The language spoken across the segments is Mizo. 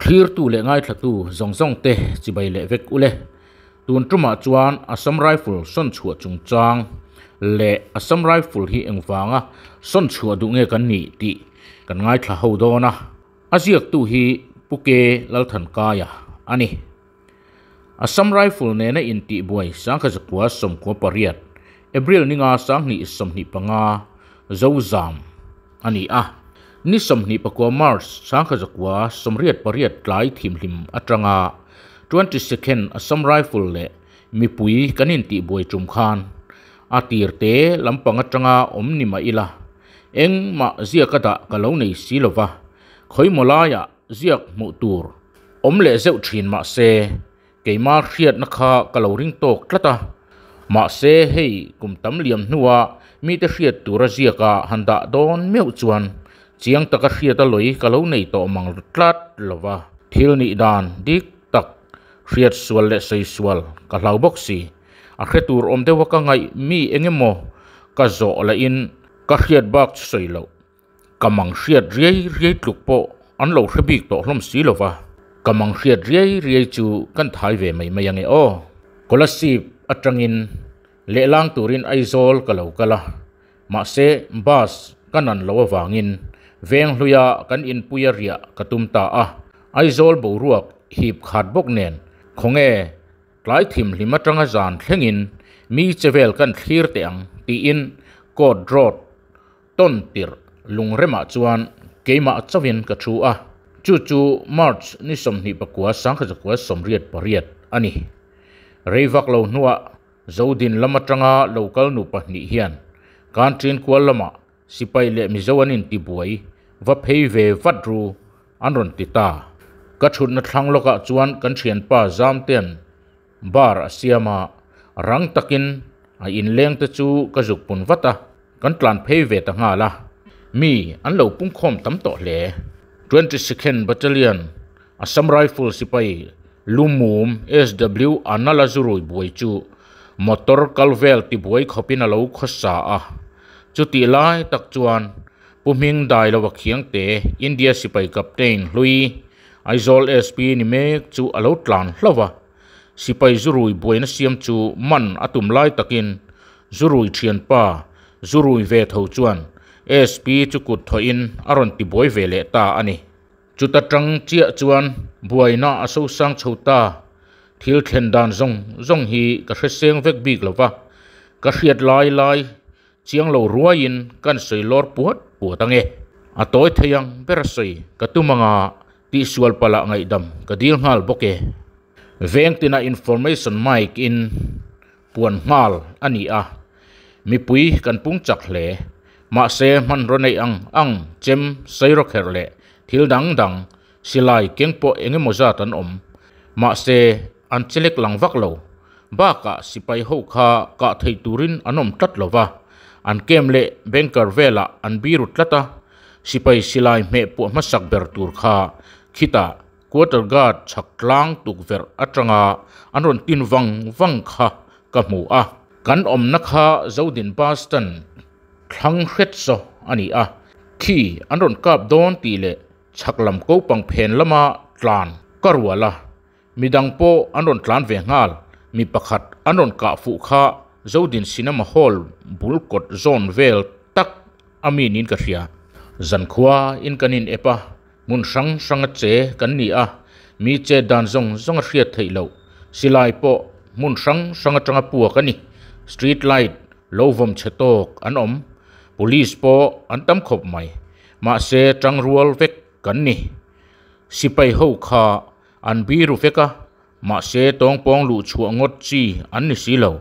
Thlirtu leh ngaithlatu zawng zawng te chibai leh vek ule. Tun tumah chuan Assam Rifle sawn chhuah chungchang leh Assam Rifle hi engvanga sawn chhuah duh nge kan nih tih kan ngaithla ho dawn a. A ziaktu hi Pu Ke Lalthankaia a ni. Assam Rifle nena intihbuai 1998, April ninga 2025 Zozam a ni a. Ni 29 March 1988 tlai thimhlim atanga 22nd Assam Rifle leh mipui kan intihbuai tum khan a tirte lampang atanga awm ni mah ila engmah ziak a dah ka lo nei si lova, khawimaw laiah ziak hmuh tur awm leh zeuh thin mah se keima hriatna kha ka lo ring tawk tlat a. Mahse hei kum tam liam hnua mite hriat tura ziaka han dah dawn meuh chuan chiang taka hriat a lawi ka lo nei tawh mang tlat lova. Thil nih dan dik tak hriat sual leh sawi sual ka hlau bawk si. A hre tur awm deuha ka ngaih mi engemaw ka zawh lahin ka hriat bak chu sawi loh. Ka mang hriat riai riai tluk pawh an lo hre bik tawh hlawm si lova, ka mang hriat riai riai chu kan thai ve mai mai ange aw. Kolasib atangin lehlang turin Aizawl ka lo kal a, mahse bus ka nan loh avangin Venghluia kan inpuia riah ka tum ta a. Aizawl boruak hip khat bawk nen khawnge Tlai thimhlim atanga zan thlengin mi chevel kan thlir teh ang tiin Court Road tawn tirh lungremah chuan keimah chauhin ka thu a, chu chu March ni 29 1988 a ni. Rei vak lo hnuah Zodin lam atanga local nu pahnih hian Kanṭin kual lamah Sipai leh Mizo an intibuai, va phei ve vat ru, an rawn ti ta. Ka thutna thlang lawkah chuan kan thianpa Zamtea'n bar a siam a, rang takin a inleng te chu ka zuk pun vat a, kan tlan phei ve ta nghal a. Mi an lo pungkhawm tam tawh hle. 22nd Battalion Assam Rifle sipai Lumum SW Anala zurui buai chu motor kal vel tibuai khawpin a lo khawsa a. Chutih lai tak chuan Pu Hming Dailoa Khiangte, India sipai captain hlui, Aizawl SP ni mek chu a lo tlan hlauh a. Sipai zurui buaina siam chu man a tum lai takin zurui thianpa zurui ve tho chuan SP chu kut thawhin a rawn tibuai ve leh ta a ni. Chuta tang chiah chuan buaina a sosang chho ta. Thil thlen dan zawng zawng hi ka hre seng vek bik lo va, ka hriat lai lai chiang lo ruaiin kan sawi lawr puat puat ange. A tawi thei ang ber a sawi ka tum anga tihsual palh ah ngaihdam ka dil nghal bawk e. Veng tinah information mic in puan nghal a ni a, mipui kan pung chak hle. Mahse hmanraw neih ang ang chem sairawkherh leh thil dang dang silai keng pawh eng emaw zat an awm. Mahse an chelek lang vak lo. Bakah sipai ho kha kah theih turin an awm tlat lo va, an kem leh banker velah an biru tlat a, sipai silai hmeh puah hmasak ber tur kha khitah Quarter guard chhak tlang tukverh atanga an rawn tin vang vang kha ka hmu a. Kan awmna kha Zodin bus stand thlang hret saw a ni a. Khi an rawn kap dawn tih leh chhak lam kopang phen lama tlan ka rual a. Midang pawh an rawn tlan ve nghal. Mi pakhat an rawn kah fuh kha Zodin Cinema Hall bul kawt zawn vel tak a mi niin ka hria. Zankhua in kan in ep a. Hmun hrang hranga che kan ni a, mi chet dan zawng zawng a hriat theih loh. Silai pawh hmun hrang hrang atanga puak a ni. Street light lo vawm chhe tawk an awm. Police pawh an tam khawp mai. Mahse tangrual vek kan ni. Sipai ho kha an biru vek a, mahse tawngpawng luh chhuah ngawt chi an ni si lo.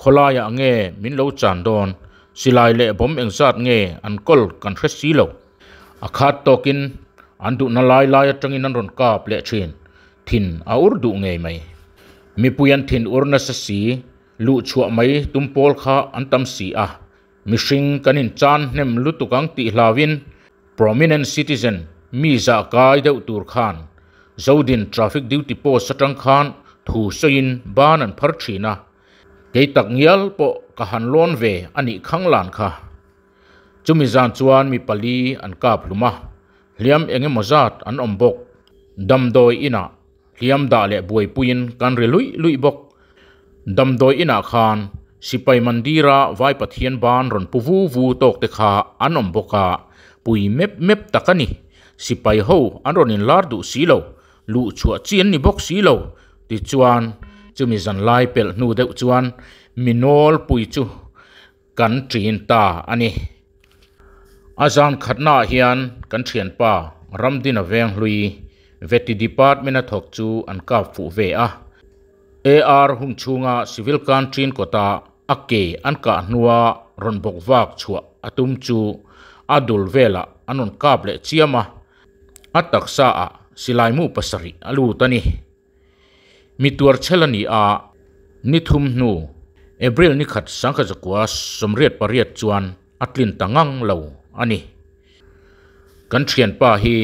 Khawlaiah nge min lo chan dawn? Silai leh bawm engzat nge an kawl kan hre si lo. A khat tawkin an duhna lai lai atangin an rawn kap leh thin. Thin a ur duh ngei mai. Mipui an thin ur nasa si, luh chhuah mai tum pawl kha an tam si a. Mihring kan inchan hnem lutuk ang tih hlauin prominent citizen mi zah kai deuh tur khan Zodin traffic duty post atang khan thu sawiin ban an phar thin a. Kei tak ngial pawh ka han lawn ve a nih khang lan kha. Chumi zan chuan mi pali an kap hlum a, hliam eng emaw zat an awm bawk. Damdawi inah hliam dah leh buaipuiin kan ri luih luih bawk. Damdawi inah khan Sipai Mandira Vai Pathian ban rawn pu vu vu tawk te kha an awm bawk a, pui mep mep tak a ni. Sipai ho an rawn inlar duh si lo, luh chhuah chi an ni bawk si lo. Tichuan, chumi zan lai pelh hnu deuh chuan mi nawlpui chu kan ṭin ta a ni. A zan khatnaah hian kan ṭhianpa Ramdina Venghlui Vety Department-a thawk chu an kap fuh ve a. AR hun chhunga Civil Canteen kawta a ke an kah hnua rawn bawk vak chhuah a tum chu a dul velah an rawn kap leh chiam a, a taksa ah silai mu pasarih a lut a ni. Mi tuar chhel a ni a, ni thum hnu April ni khat sangkhat zakua 88 chuan a tlin ta ngang lo a ni. Kan thianpa hi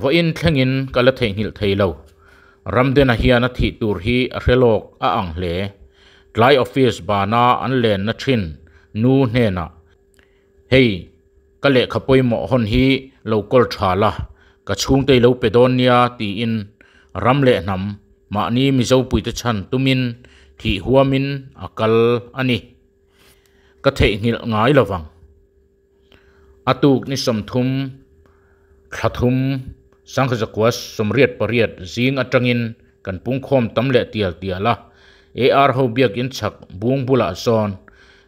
Vawiin thlengin ka la theihnghilh thei lo. Ramdena hian a thih tur hi a hre lawk a ang hle. Tlai office bana an lenna thin nu hnenah, Hei, ka lehkha pawimawh hawn hi lo kawl tha la, ka chhungte i lo pe dawn nia tiin ram leh hnam mahni Mizopuite chhan tumin thih huamin a kal a ni. Ka theihnghilh ngai lovang. A tuk ni 30, thla thum, 1988 zing atangin kan pungkhawm tam leh tial tial a, AR ho biakin chhak bung bulah sawn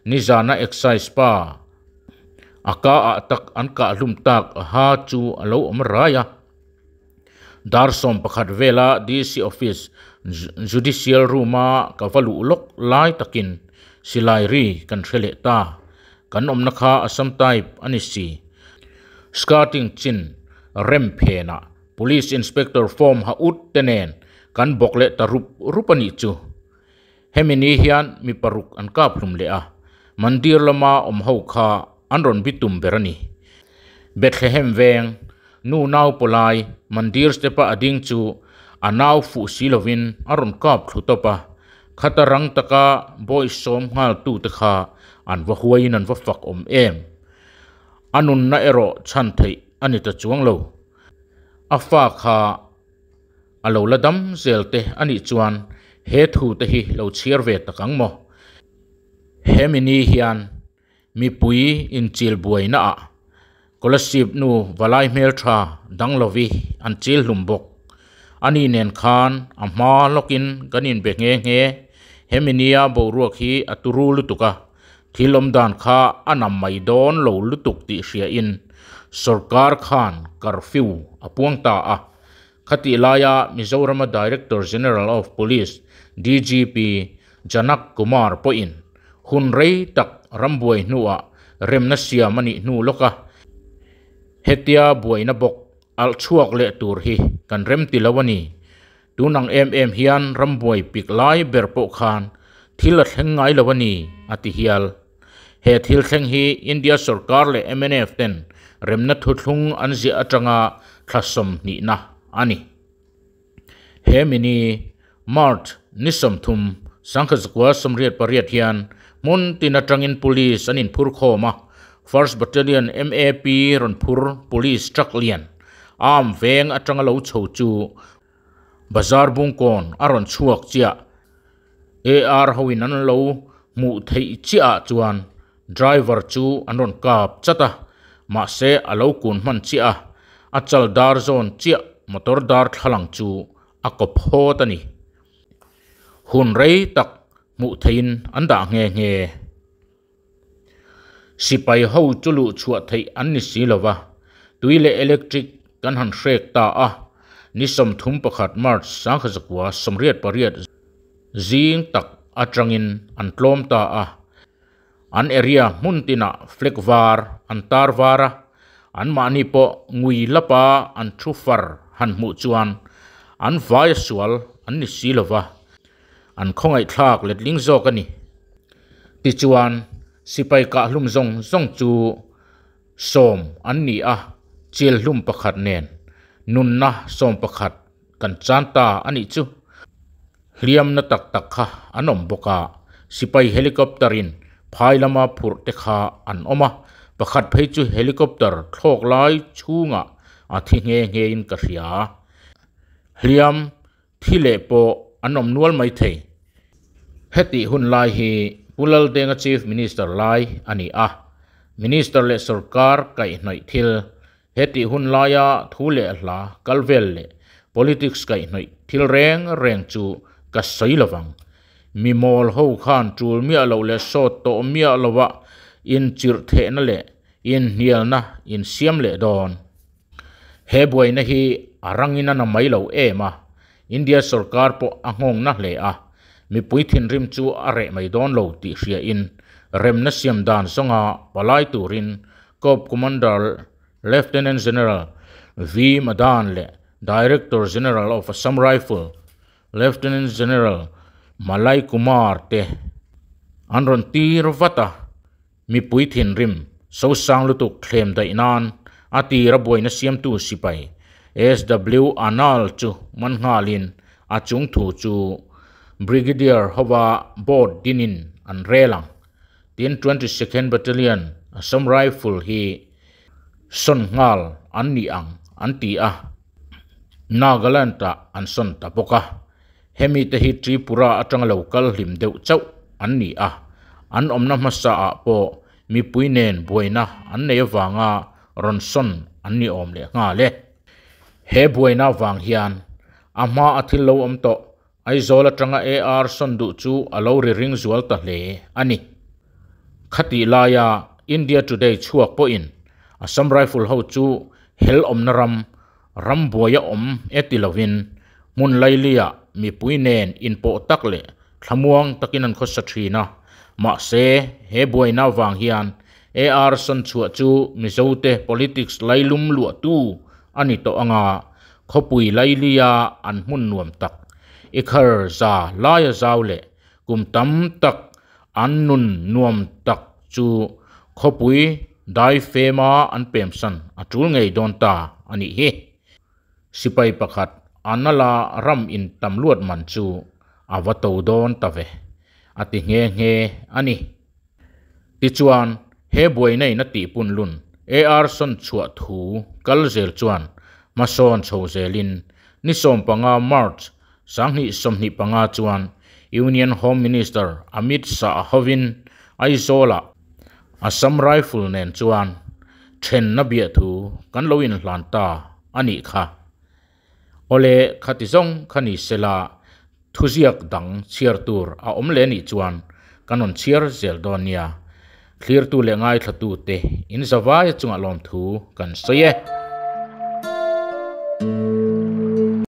nizana excise pa a ka ah tak an kah hlum tak ha chu a lo awm rai a. Dar 11 vela DC office Judicial room a ka va luh lawk lai takin silai ri kan hre leh ta. Kan awmna kha Assam type a ni si. Skirting chin rem phenah Police Inspector form ha ut te nen kan bawk leh ta rup rup a nih chu. Hemi ni hian mi paruk an kap hlum leh a, Mandir lama awm ho kha an rawn bitum ber a ni. Bethlehem veng nu nau pawlai Mandir step-a a ding chu a nau fuh si lovin a rawn kap thlu tawp a, khata rang taka bawi sawm nghal tute kha an va huaiin an va fak awm em. A nunna erawh chhan theih a ni ta chuang lo. A fa kha a lo la dam zel te a nih chuan he thu te hi lo chhiar ve tak ang maw? Hemi ni hian mipui inchil buainaah Kolasib nu valai hmeltha dang lovi an chil hlum bawk. Ani nen khan a hma lawkin kan inbe nghe nghe. Hemi nia boruak hi a turu lutuk a, thil awm dan kha a nam mai dawn lo lutuk tih hriain sorkar khan curfew a puang ta a. Khatih laia Mizorama Director General of Police, DGP, Janak Kumar pawhin hun rei tak rambuai hnuah remna siam a nih hnu lawk a, hetia buaina bawk alh chhuak leh tur hi kan rem ti lo a ni. Tun ang em em hian rambuai pik lai ber pawh khan thil a thleng ngai lo a ni, a ti hial. He thil thleng hi India sorkar leh mnf ten remna thuthlung an ziah atanga thla 20na a ni. He mini March ni 30, 1988 hian hmun tin atangin Police an inphur khawm a, First Battalion MAP rawn phur Police truck lian arm veng atanga lo chho chu Bazar Bungkawn a rawn chhuak chiah. AR hoin an lo hmuh theih chiah ah chuan driver chu an rawn kap chat a, mahse a lo kun hman chiah a, a chal dar zawn chiah motor dar thlalang chu a kawp hawt a ni. Hun rei tak hmuh theihin an dah nghe nghe. Sipai ho chu luh chhuah theih an ni si lo va, tui leh electric kan han hrek ta a, ni 31 March 1988 zing tak atangin an tlawm ta a, an area hmun tinah flag var an tar var a, anmahni pawh ngui lapa an thu far han hmuh chuan an vai a sual an ni si lo va, an khawngaihthlak letling zawk a ni. Tichuan, sipai kahhlum zawng zawng chu 10 an ni a, chil hlum pakhat nen nunna 11 kan chan ta a nih chu. Hliamna tak tak kha an awm bawk a, sipai helicopter in phai lama phurh te kha an awm a, pakhat phei chu helicopter thlawk lai chhungah a thi nghe nghe in ka hria. Hliam, thi leh pawh an awm nual mai thei. Hetih hun lai hi Pu Laldenga Chief Minister lai a ni a, Minister leh sorkar kaihhnawih thil, hetih hun laia thu leh hla kal vel leh politics kaihhnawih thil reng reng chu ka sawi lovang. Mi mawl ho khan tul miah loh leh sawt tawh miah lovah inchirh thehna leh inhnialna insiam leh dawn. He buaina hi a rangin a na mai lo em a, India sorkar pawh a nghawng na hle a, mipui thinrim chu a reh mai dawn lo tih hriain remna siam dan zawnga palai turin Corps Commander Lieutenant General V Madan leh Director General of Assam Rifle Lieutenant General Malay Kumar te an rawn tir vat a. Mipui thinrim, sosang lutuk thlem daih nan a tira buaina siamtu sipai SW Anal chu man nghalin a chung thu chu Brigadier hova board dinin an rel ang. Tin, 22nd Battalion Assam Rifle hi sawn nghal an ni ang an ti a, Nagaland-ah an sawn ta bawk a. Hemi te hi Tripura atanga lo kal hlim deuh chauh an ni a, an awmna hmasa ah pawh mipui nen buaina an nei avanga rawn sawn an ni awm leh nghal e. He buaina avang hian a hma a thil lo awm tawh Aizawl atanga AR sawn duh chu a lo ri ring zual ta hle a ni. Khatih laia India Today chhuak pawhin Assam Rifle ho chu hel awmna ram Rambuai a awm e ti lovin hmun lailiah mipui nen inpawh tak leh thlamuang takin an khawsa thin a, mahse he buaina avang hian AR sawnchhuah chu Mizote politics lailum luahtu a ni tawh anga khawpui lailia an hmun nuam tak ikhar za laia zau leh kum tam tak an nun nuam tak chu khawpui dai fema an pemsan a tul ngei dawn ta a nih hi. Sipai pakhat a nala ram in tam luat man chu a va to dawn ta ve a ti nghe nghe a ni. Tichuan, he buaina in a tihpun lun AR sawn chhuah thu kal zel chuan hmasawn chho zelin ni 15 March 2025 chuan Union Home Minister Amit Shah hovin Aizawl-ah Assam Rifle nen chuan thenna biahthu kan lo inhlan ta a nih kha. Awle khati zawng kha ni sela thuziak dang chhiar tur a awm leh nih chuan kan rawn chhiar zel dawn nia. Thlirtu leh ngaithlatute in zavaia chungah lawmthu kan sawi e.